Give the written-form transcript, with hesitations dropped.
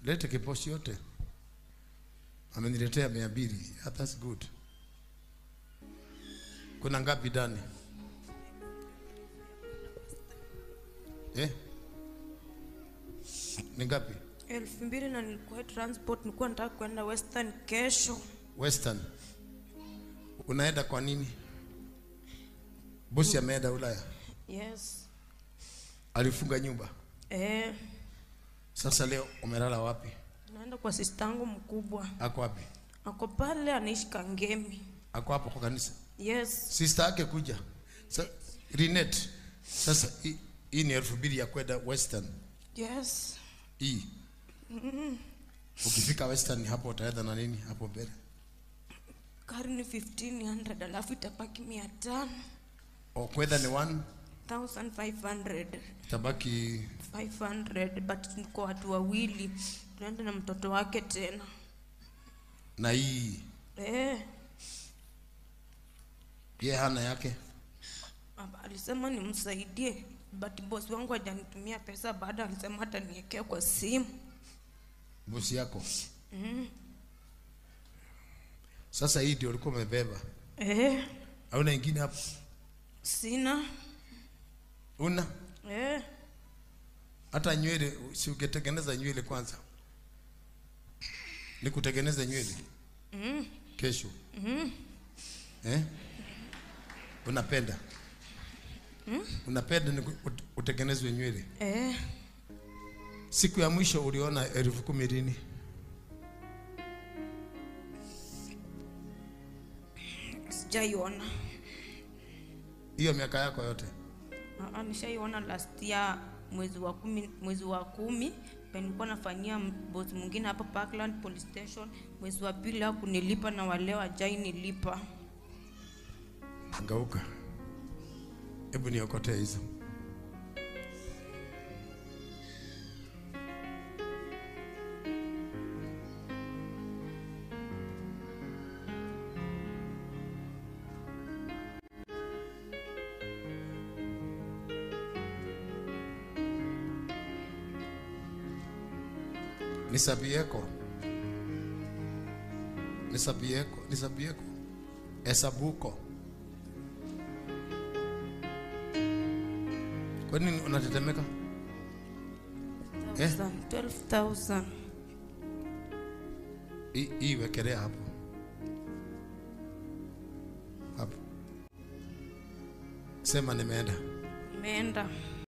Lete kiposhi yote. Ameniletea 200. Yeah, that's good. Kuna ngapi ndani? Eh? Ni ngapi? 2000 na nilikuwa transport, nilikuwa nataka kwenda Western kesho. Western. Unaenda kwa nini? Bosi ameenda Ulaya. Yes. Alifunga nyumba. Eh. Sasa leo umelala wapi? Naenda kwa sister yangu mkubwa. Ako wapi? Ako pale anaishi Kangemi. Ako hapo kwa kanisa? Yes. Sister yake kuja. Rinet. Sasa hii ni 2000 ya kwenda Western. Yes. Hii. Ukifika Western hapo utaenda na nini hapo mbele? Gari ni 1500 alafu itabaki 500. O kwenda ni 1500. Itabaki 500, but niko watu wawili. Tunaenda na mtoto wake tena. Na hii. Eh. Yeye hana yake. Alisema nimsaidie, but boss wangu hajanitumia pesa baada, alisema hata niwekee kwa simu. Boss yako? Sasa hii ndio ulikuwa umebeba. Eh. Hauna ingine hapo? Sina. Una? Eh. Hata nywele si ungetengeneza nywele kwanza? Nikutengeneze nywele? Kesho. Eh? Unapenda? Unapenda utengenezwe nywele? Eh. Siku ya mwisho uliona 10,000 lini? Sijaiona. Hiyo miaka yako yote? Nishaiona last year mwezi wa 10 nilikuwa nafanyia boss mwingine hapa Parkland Police Station. Mwezi wa pili hakunilipa na wale hajai nilipa. Ngauka. Hebu niokotee hizo. Nisabieko. Nisabieko, nisabieko. Esabuko. Kwa nini unatetemeka? 12,000. Hii wekelea hapo. Hapo. Sema nimeenda. Nimeenda.